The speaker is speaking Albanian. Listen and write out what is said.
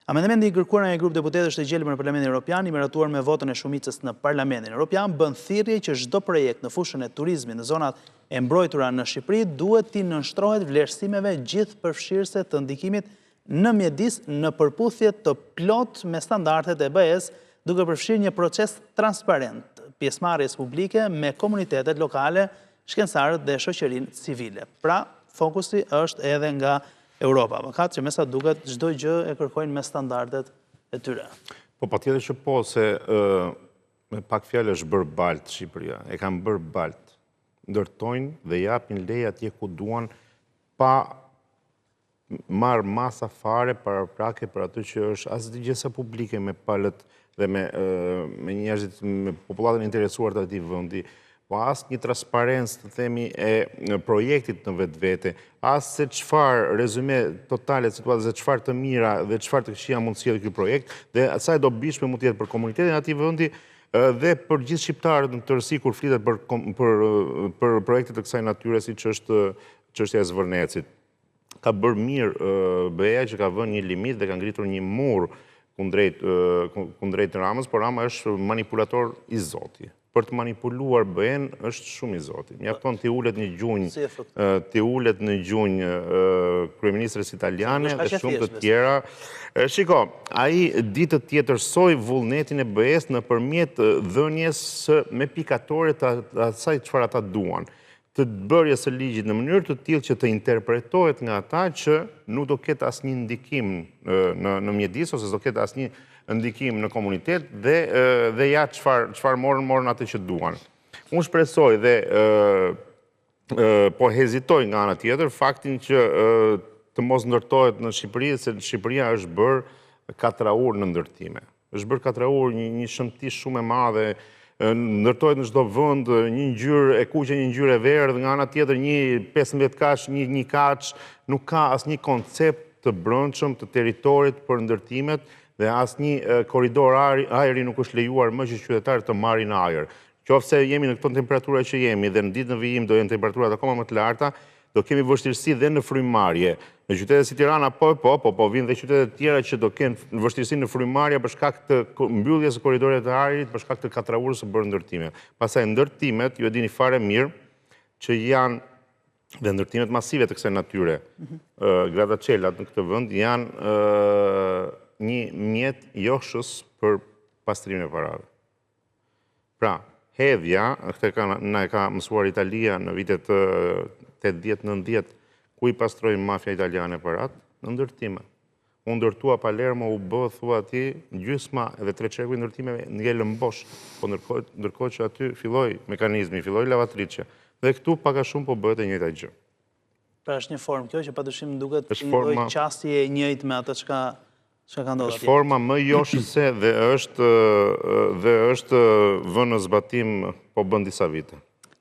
Amendamenti i kërkuar nga një grup deputetësh të gjelbër në Parlamentin Europian, i miratuar me votën e shumicës në Parlamentin Europian, bën thirrje që çdo projekt në fushën e turizmit në zonat e mbrojtura në Shqipëri duhet t'i nënshtrohet vlerësimeve gjithëpërfshirëse të ndikimit në mjedis në përputhje të plotë me standardet e BE-së, duke përfshirë një proces transparent pjesëmarrjes publike me komunitetet lokale, shkencëtarët dhe shoqërinë civile. Pra, fokusi është edhe nga Europa, avokat që me sa duket çdo gjë e kërkojnë me standardet e tyre. Po patjetër që po, se me pak fjalë është bërë baltë Shqipëria, e kanë bërë baltë. Ndërtojnë dhe japin leje atje ku duan pa marrë masa fare paraprake për atë që është as dëgjesa publike me palët dhe me, me njerëzit, me popullatën e interesuar të atij vendi, po as një transparencë të themi e projektit në vetvete, as se çfarë rezyme totale të situatës se çfarë të mira dhe çfarë të këqija mund të sjellë ky projekt dhe sa e dobishme mund të jetë për komunitetin e atij vendi dhe për gjithë shqiptarët në tërësi kur flitet për për për projekte të kësaj natyre siç është çështja e Zvërnecit. Ka bërë mirë BE-ja që ka vënë një limit dhe ka ngritur një mur kundrejt kundrejt Ramës, por Rama është manipulator i zoti. Për të manipuluar BE-në është shumë i zoti. Mjafton t'i ulet në gjunjë, t'i ulet në gjunjë kryeministres italiane dhe shumë të tjera. Shiko, ai di të tjetërsojë vullnetin e BE-së nëpërmjet dhënies me pikatore të asaj çfarë ata duan. të bërjes së ligjit në mënyrë të tillë që të interpretohet nga ata që nuk do ketë asnjë ndikim në në mjedis ose s'do ketë asnjë ndikim në komunitet dhe dhe ja çfarë çfarë morën morën atë që duan. Unë shpresoj dhe po hezitoj nga ana tjetër faktin që të mos ndërtohet në Shqipëri se Shqipëria është bërë katraurë në ndërtime. Është bërë katraurë, një, një shëmti shumë e madhe, ndërtohet në çdo vend, një ngjyrë e kuqe, një ngjyrë e verdhë, nga ana tjetër një 15 katësh, një një katësh, nuk ka asnjë koncept të brendshëm të territorit për ndërtimet dhe asnjë korridor ajri nuk është lejuar më që qytetarët të marrin ajër. Qoftë se jemi në këto temperatura që jemi dhe në ditë në vijim do jenë temperaturat akoma më të larta, do kemi vështirësi dhe në frymëmarrje. Në qytete si Tirana po e po, po po vijnë dhe qytete të tjera që do kenë vështirësi në frymëmarrje për shkak të mbylljes së korridoreve të ajrit, për shkak të katraurës së bërë ndërtime. Pastaj ndërtimet, ju e dini fare mirë, që janë dhe ndërtimet masive të kësaj natyre, mhm. gradaçelat në këtë vend janë një mjet joshës për pastrimin e parave. Pra, hedhja, këtë ka, na e ka mësuar Italia në vitet 80-90, ku i pastroi mafia italiane paratë, në ndërtime. U ndërtua Palermo, u bë, thua ti, gjysma edhe tre çereku i ndërtimeve ngelën bosh, po ndërkohë, ndërkohë që aty filloi mekanizmi, filloi lavatriçja. Dhe këtu pak a shumë po bëhet e njëjta gjë. Pra është një formë kjo që padyshim duket një lloj qasje e njëjtë me atë çka Çka ka ndodhur atje? Është forma më joshëse dhe është dhe është vënë në zbatim po bën disa vite.